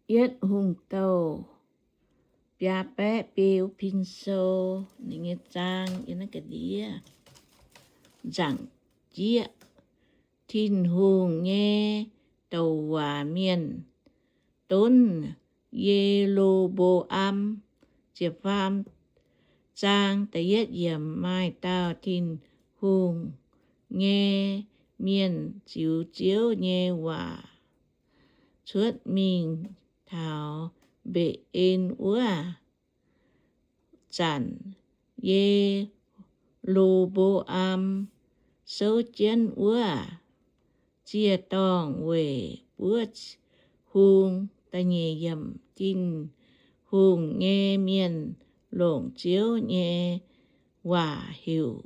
Yietv Hungh Douh biaa baeqv biu pin sou. Ninh nyei zaang yiem naaiv ga'ndiev. Nzaangc jieqv. Tin-Hungh nyei douc waac mienh donv Ye^lo^mbo^am. Ziepc faam zaang da'yietv yiemc. Maaih dauh Tin-Hungh nyei mienh ziux Ziouv nyei waac cuotv mingh taux Mbetc^en wuov zanc, Ye^lo^mbo^am souv jienv wuov ziec-dorngh weic buov hung. Tin-Hungh nyei mienh longc Ziouv nyei waac heuc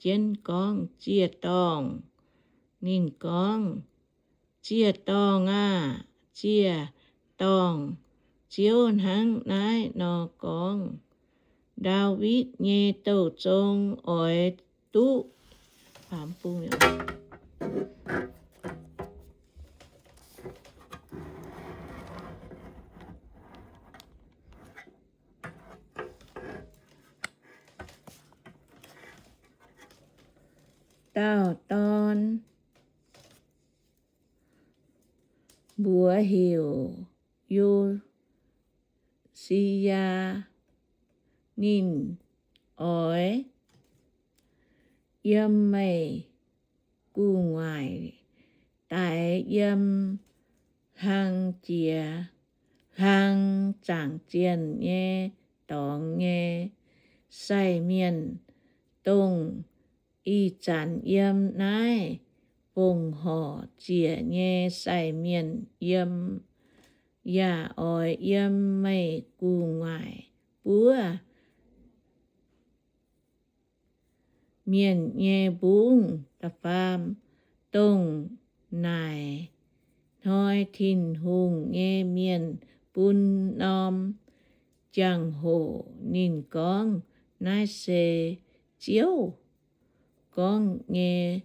jienv gorngv, Ziec-dorngh. Ninh gorngv, Ziec-dorngh aah! Ziec-dorngh, Ziouv hnangv naaiv nor gorngv, Ndaawitv nyei douh zong oix duqv dauh dorn, mbuox heuc Yo^si^yaa. Ninh oix yiem meih gu'nguaaic daix yiem hlang jiex hlang zaangc zienh nyei dorngx nyei sai mienh, dongh ih zanc yiem naaiv fongc horc ziec nyei sai mienh yiem, yaac oix yiem meih gu'nguaaic buov mienh nyei mbungv. Da'faam. Dongh naaic hnoi Tin-Hungh nyei mienh bun norm jangx-hoc. Ninh gorngv, Naaiv se Ziouv gorngv nyei,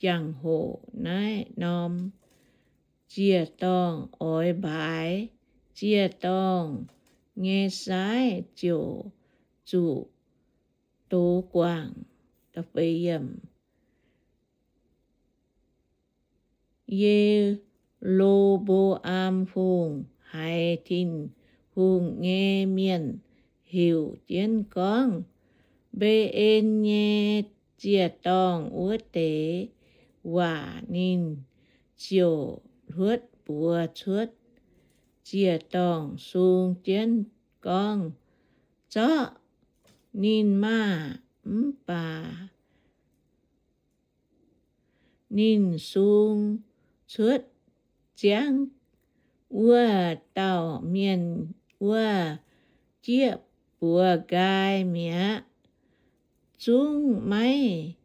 jangx-hoc naaiv norm ziec-dorngh oix mbaaix. Ziec-dorngh nyei saaiv ziouc zuqc dox guangc. Ye^lo^mbo^am Hungh haiz Tin-Hungh nyei mienh heuc jienv gorngv Mbe^en nyei ziec-dorngh wuov deix waac, ninh ziouc hluotv buoz cuotv ziec-dorngh sung jienv gorngv, Zorqv ninh maah! Mv baac ninh sung cuotv ziangv wuov dauh mienh wuov, jieqv buoz nqaai mi'aqv, zungv maiv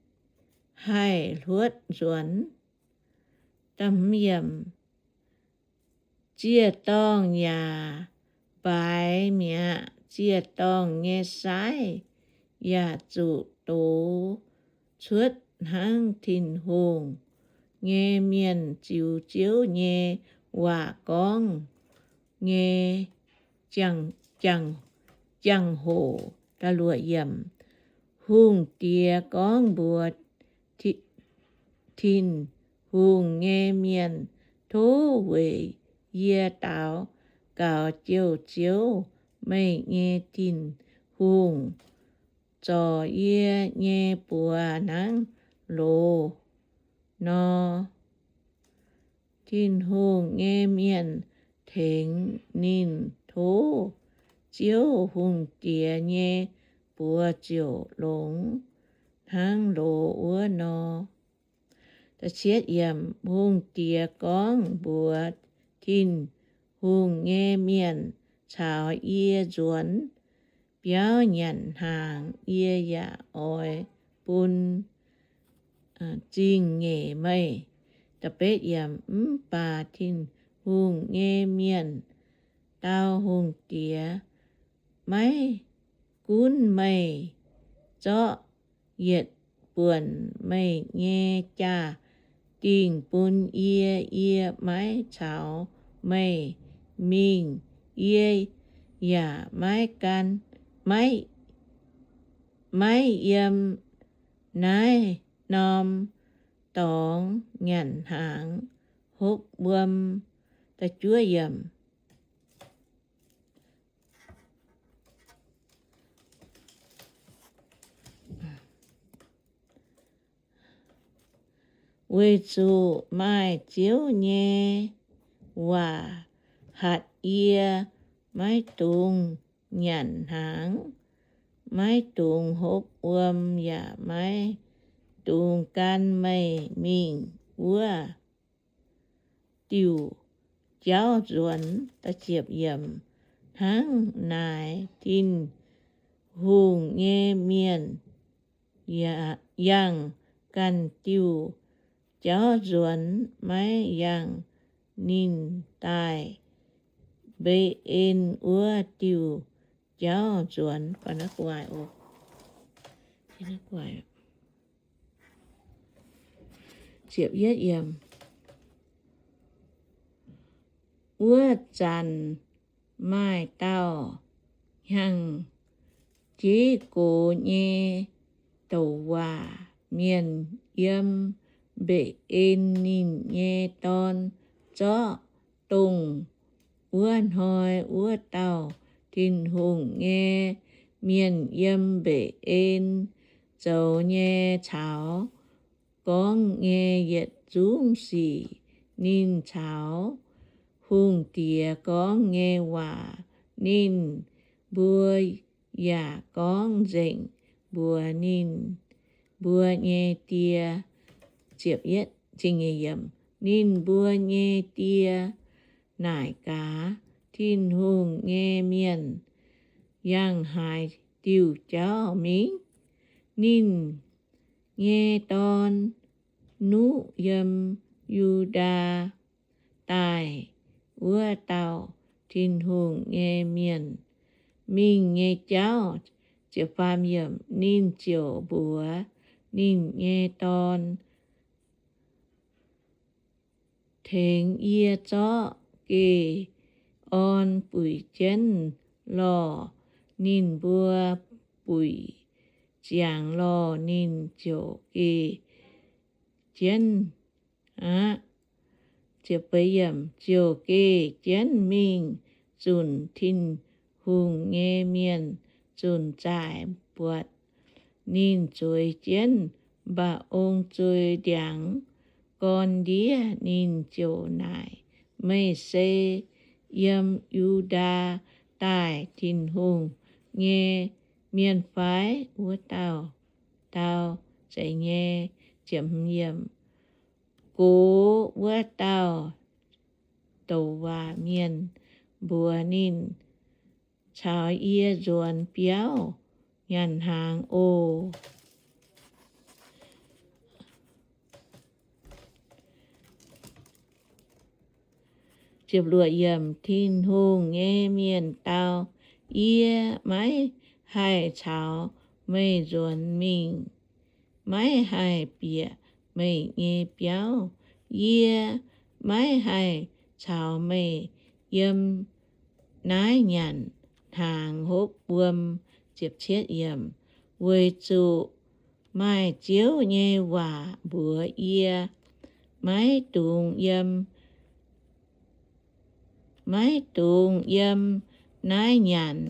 haih hluotv nzuonx. Ziec-dorngh yaac mbaaix mi'aqv. Ziec-dorngh nyei saaiv yaac zuqc dox cuotv hnangv Tin-Hungh nyei mienh ziux Ziouv nyei waac gorngv nyei jangx-hoc. Hungh diex gorngv mbuox Tin-Hungh nyei mienh, Tov weic yie daux gaux Ziouv, Ziouv, meih nyei Tin-Hungh, zorc yie nyei buoz hnangv loz nor. Tin-Hungh nyei mienh tengx ninh tov Ziouv. Hungh diex nyei buoz ziouc longx hnangv loz wuov nor. Hungh diex gorngv mbuox Tin-Hungh nyei mienh, Caux yie nzuonx biauv nyanc hnaangx, yie yaac oix bun zingh nyeic meih. Mv baac Tin-Hungh nyei mienh dau hungh diex, Maiv gunv meih zorqv yietc buonc meih nyei jaa-dingh bun yie, yie maiv caux meih mingh, yie yaac maiv gan, maiv, maiv yiem naaiv norm dorngx nyanc hnaangx hopv wuom. Weic zuqc maaih Ziouv nyei waac hatc yie, maiv dungx nyanc hnaangx, maiv dungx hopv wuom, yaac maiv dungx gan meih mingh wuov diuc jauv nzuonx. Hnangv naaic, Tin-Hungh nyei mienh yangh ganh diuh jauv nzuonx, maiv yangh ninh daaih Mbe^en wuov diuh jauv nzuonx. Wuov zanc maaih dauh hnyangx jiv gox nyei douc waac mienh yiem Mbe^en. Ninh nyei dorn zorqv dongh wuov hnoi wuov dauh Tin-Hungh nyei mienh yiem Mbe^en zoux nyei caux gorngv nyei yietc zungv sic. Ninh caux hungh diex gorngv nyei waac, ninh mbuo yaac gorngv nzengc mbuox ninh mbuo nyei die. Ninh mbuo nyei die naaic gaax, Tin-Hungh nyei mienh yangh haaix diuh jauv mingh? Ninh nyei dorn nuqv yiem Yu^ndaa daaih wuov dauh Tin-Hungh nyei mienh mingh nyei jauv. Ninh ziouc mbuox ninh nyei dorn, Tengx yie zorqv geh-orn buic jienv lorh. Ninh mbuo buic ziangx lorh, ninh ziouc geh jienv aqv. Ziouc geh jienv mingh zunc Tin-Hungh nyei mienh zunc zaaic buatc ninh zueiz jienv mba'ong zuiz ndiangx gorn ndiev. Ninh ziouc naaic, Meih se yiem Yu^ndaa daaih Tin-Hungh nyei mienh fai? Wuov dauh dau, Zeiz nyei. Gox wuov dauh douc waac mienh mbuox ninh, Caux yie nzuonx biauv nyanc hnaangx oc. Tin-Hungh nyei mienh dau, Yie maiv haih caux meih nzuonx mingh, maiv haih bieqc meih nyei biauv. Yie maiv haih caux meih yiem naaiv nyanc hnaangx hopv wuom. Weic zuqc maaih Ziouv nyei waac mbuox yie, Maiv dungx yiem, maiv dungx yiem naaiv nyanc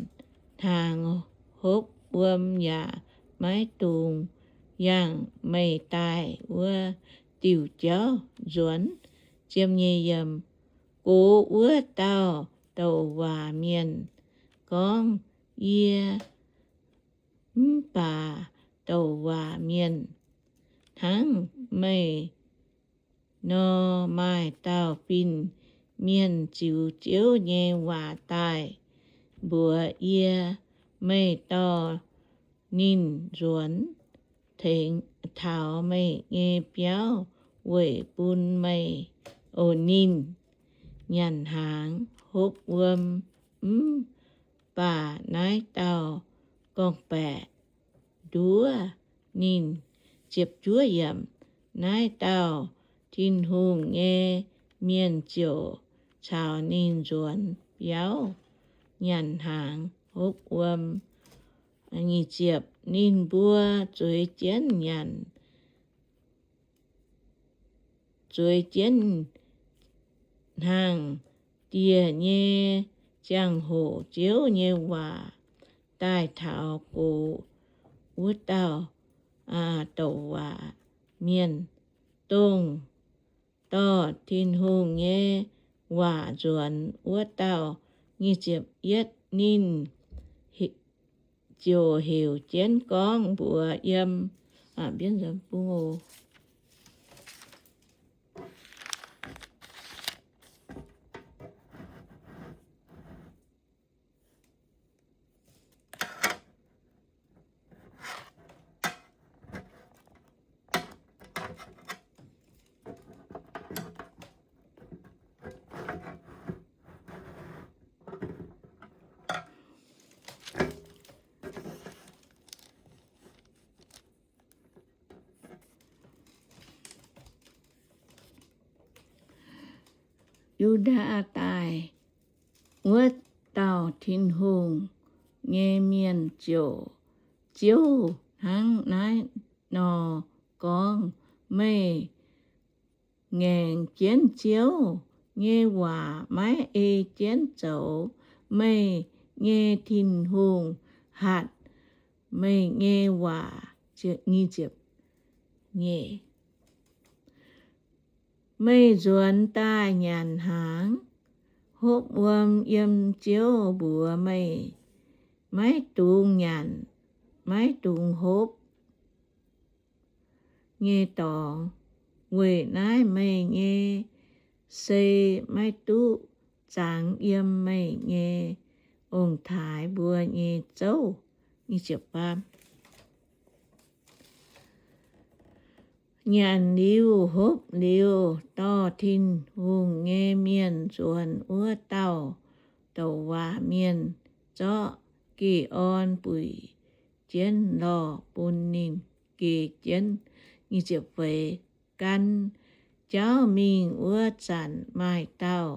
hnaangx hopv wuom, yaac maiv dungx yangh meih daaih wuov diuh jauv nzuonx. Gox wuov dauh douc waac mienh gorngv, Yie mv baac douc waac mienh hnangv meih nor, maaih dauh fin-mienh ziux Ziouv nyei waac daaih mbuox yie, Meih dorh ninh nzuonx taux meih nyei biauv weic bun meih, o, ninh nyanc hnaangx hopv wuom. Mv baac naaiv dauh gorngv-baeqc nduov ninh. Naaiv dauh Tin-Hungh nyei mienh ziouc caux ninh nzuonx biauv nyanc hnaangx hopv wuom. Nyic ziepc, ninh mbuo zueiz jienv nyanc, zueiz jienv hnaangx-dieh nyei ziangh hoc Ziouv nyei waac daaih taux gox wuov dauh douc waac mienh, dongh dorh Tin-Hungh nyei waac nzuonx wuov dauh. Nyic ziepc yietv, ninh ziouc heuc jienv gorngv mbuox yiem, Yu^ndaa daaih wuov dauh Tin-Hungh nyei mienh ziouc, Ziouv hnangv naaiv nor gorngv, Meih ngaengc jienv Ziouv nyei waac maiv ei jienv zoux. Meih nyei Tin-Hungh hatc meih nyei waac. Meih nzuonx daaih nyanc hnaangx hopv wuom yiem Ziouv mbuox meih, maiv dungx nyanc, maiv dungx hopv nyei dorngx. Weic naaiv meih nyei sei maiv duqv zangx yiem meih nyei ong-taaix mbuo nyei zouv. Nyanc liuz hopv liuz, dorh Tin-Hungh nyei mienh nzuonx wuov dauh douc waac mienh zorqv geh orn buic jienv lorh bun ninh geh jienv. Gan jauv mingh wuov zanc maaih dauh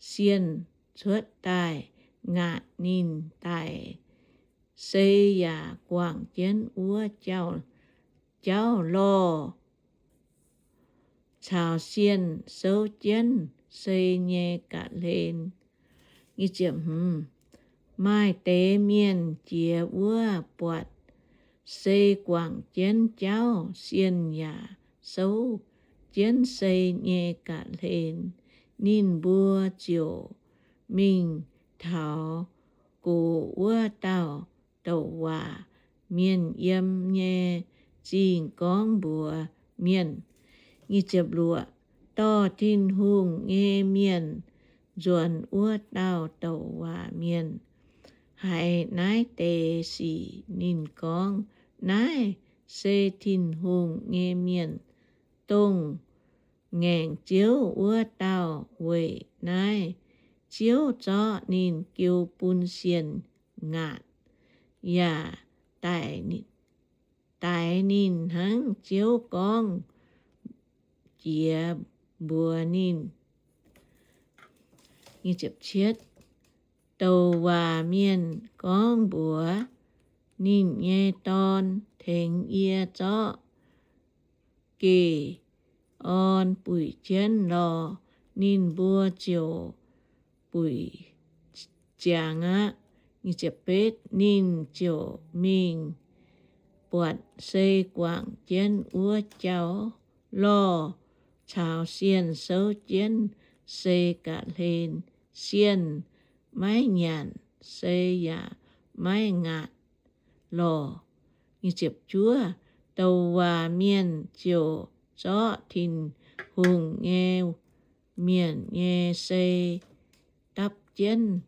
sienh cuotv daaih ngaatc ninh daic. Sei yaac guangc jienv wuov jauv lorh caux sienh souv jienv sei nyei ga'hlen. Maaih deix mienh jiex wuov buatc sei guangc jienv jauv, sienh yaac souv jienv sei nyei ga'hlen. Ninh mbuo ziouc mingh taux gox wuov dauh douc waac mienh yiem nyei zingh gorngv mbuox mienh. Dorh Tin-Hungh nyei mienh nzuonx wuov dauh douc waac mienh haiz naaiv deix sic ninh gorngv, Naaiv se Tin-Hungh nyei mienh, dongh ngaengc Ziouv wuov dauh. Weic naaiv Ziouv zorqv ninh jiu bun sienh ngaatc, yaac daix ninh hnangv Ziouv gorngv jiex mbuox ninh. Douc waac mienh gorngv mbuox ninh nyei dorn, Tengx yie zorqv geh orn buic jienv lorh. Ninh mbuo ziouc buic ziangx aqv. Ninh ziouc mingh buatc sei guangc jienv wuov jauv lorh caux sienh souv jienv sei ga'hlen. Sienh maiv nyanc, sei yaac maiv ngaatc lorh. Douc waac mienh ziouc zorqv Tin-Hungh nyei mienh nyei sei dapv jienv,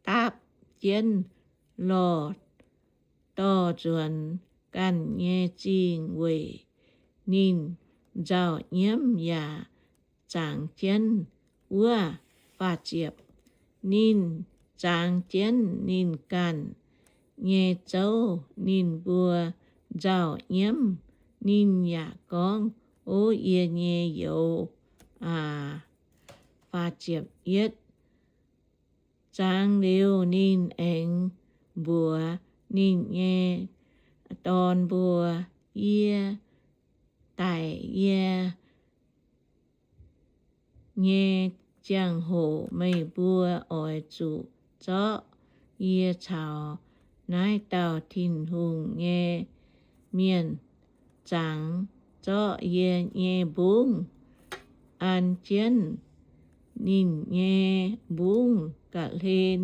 dapv jienv lorh dorh nzuonx ganh nyei zingh weic ninh nzauh nyiemv yaac zangx jienv wuov. Ninh zangx jienv ninh ganh nyei zouv, ninh mbuo nzauh nyiemv. Ninh yaac gorngv, O yie nyei youz aac, Yietv zaang liuz, ninh aengx mbuox ninh nyei dorn mbuo, Yie daic yie nyei ziangh hoc meih mbuo oix zuqc zorqv yie caux naaiv dauh Tin-Hungh nyei mienh zangx, zorqv yie nyei mbungv an jienv ninh nyei mbungv ga'hlen,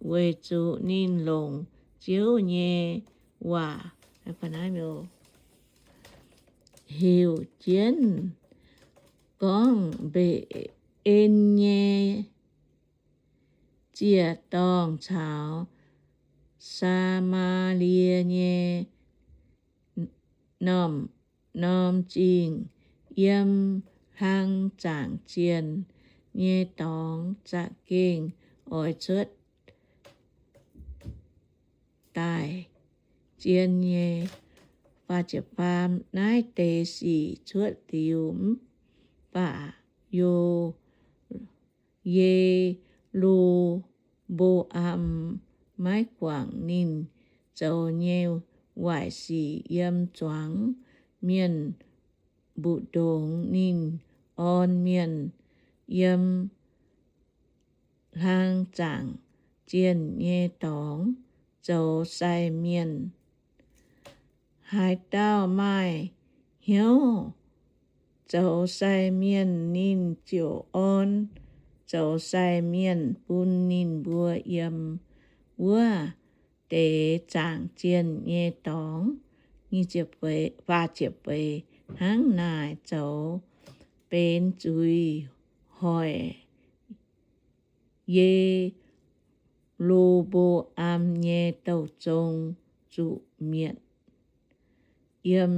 weic zuqc ninh longc Ziouv nyei waac heuc jienv gorngv, Mbe^en nyei ziec-dorngh caux Saa^maa^lie nyei norm-norm zingh, yiem hlang zaangc zienh nyei dorngx za'gengh oix cuotv daaih zien nyei. Naaiv deix sic cuotv liuz mv baac Yo, Ye^lo^mbo^am maiv guangc ninh zoux nyei waaic sic yiem zuangx mienh mbu'ndongx. Ninh orn mienh yiem hlang zaangc zienh nyei dorngx zoux sai mienh. Haaix dauh maaih hnyouv zoux sai mienh, ninh ziouc orn zoux sai mienh bun ninh mbuo yiem wuov deix zaangc zienh nyei dorngx. Hnangv naaic zoux benx zuiz hoic Ye^lo^mbo^am nyei douh zong zuqc mietc, yiem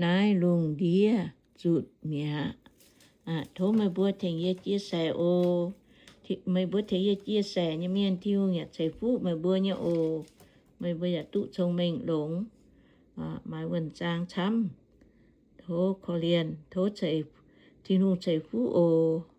naaiv lungh ndiev zutc mi'aqv. Tov meih mbuo tengx yie chia sẻ oc. Meih mbuo tengx yie chia sẻ nyei mienh, Tin-Hungh yaac ceix fuqv meih mbuo nyei oc. Meih mbuo yaac duqv cong-mengh longx, maaih wuonh zaang camv. Tov korv-lienh, tov Tin-Hungh ceix fuqv oc.